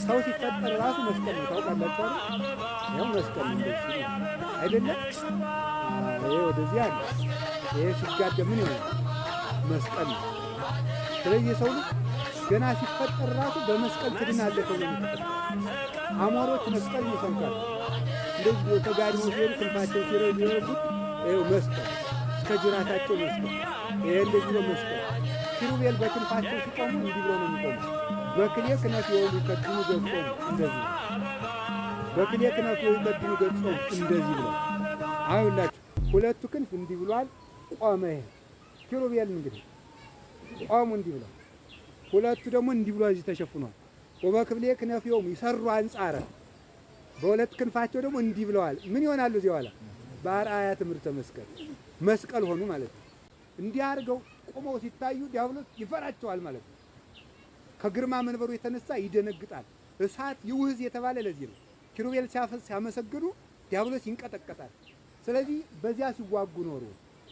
ሰው ሲፈጠር ራሱ መስቀል ነው። ታውቃላችሁ አይደል? ይኸው መስቀል ነው። እንደዚህ ነው አይደለም? ይሄ ወደዚህ አለ። ይሄ ሲጋደም ምን ይሆናል? መስቀል ነው። ስለዚህ የሰው ልጅ ገና ሲፈጠር ራሱ በመስቀል ትድናለህ ተብሎ ነው የተፈጠረው። አሞሮች መስቀል ይሰብካሉ። እንደዚህ ተጋድመው ሲሄዱ ክንፋቸው ሲረጉት ይኸው መስቀል እስከ ጅራታቸው መስቀል፣ ይሄ እንደዚህ ነው መስቀል። ኪሩቤል በክንፋቸው ሲቆሙ እንዲህ ብለው ነው የሚቆሙ። በክልኤ ክነፊሆሙ ይከድኑ ገጾሙ እንደዚህ ነው። በክልኤ ክነፊሆሙ ይከድኑ ገጾሙ እንደዚህ ብለው አሁንላችሁ ሁለቱ ክንፍ እንዲህ ብሏል። ቆመ። ይሄ ኪሩቤል እንግዲህ ቆሙ እንዲህ ብለው፣ ሁለቱ ደግሞ እንዲህ ብሎ እዚህ ተሸፍኗል። ወበክልኤ ክነፊሆሙ ይሰሩ አንጻረ፣ በሁለት ክንፋቸው ደግሞ እንዲህ ብለዋል። ምን ይሆናሉ? እዚህ በኋላ በአርአያ ትምህርተ መስቀል መስቀል ሆኑ ማለት ነው። እንዲህ አድርገው ቆመው ሲታዩ ዲያብሎስ ይፈራቸዋል ማለት ነው። ከግርማ መንበሩ የተነሳ ይደነግጣል። እሳት ይውህዝ የተባለ ለዚህ ነው። ኪሩቤል ሲያመሰግኑ ዲያብሎስ ይንቀጠቀጣል። ስለዚህ በዚያ ሲዋጉ ኖሩ።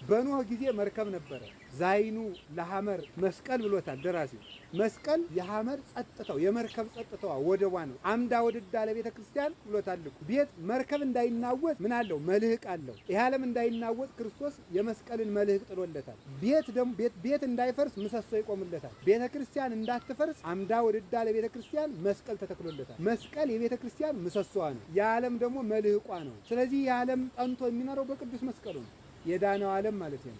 በኖህ ጊዜ መርከብ ነበረ። ዛይኑ ለሐመር መስቀል ብሎታል ደራሲው። መስቀል የሐመር ጸጥታው የመርከብ ጸጥታዋ ወደቧ ነው። አምዳ ወድዳ ለቤተ ክርስቲያን ብሎታል። ልኩ ቤት መርከብ እንዳይናወጥ ምን አለው? መልህቅ አለው። ይህ ዓለም እንዳይናወጥ ክርስቶስ የመስቀልን መልህቅ ጥሎለታል። ቤት ደግሞ ቤት እንዳይፈርስ ምሰሶ ይቆምለታል። ቤተ ክርስቲያን እንዳትፈርስ አምዳ ወድዳ ለቤተ ክርስቲያን መስቀል ተተክሎለታል። መስቀል የቤተ ክርስቲያን ምሰሶዋ ነው። የዓለም ደግሞ መልህቋ ነው። ስለዚህ የዓለም ጠንቶ የሚኖረው በቅዱስ መስቀሉ ነው። የዳነው ዓለም ማለት ነው።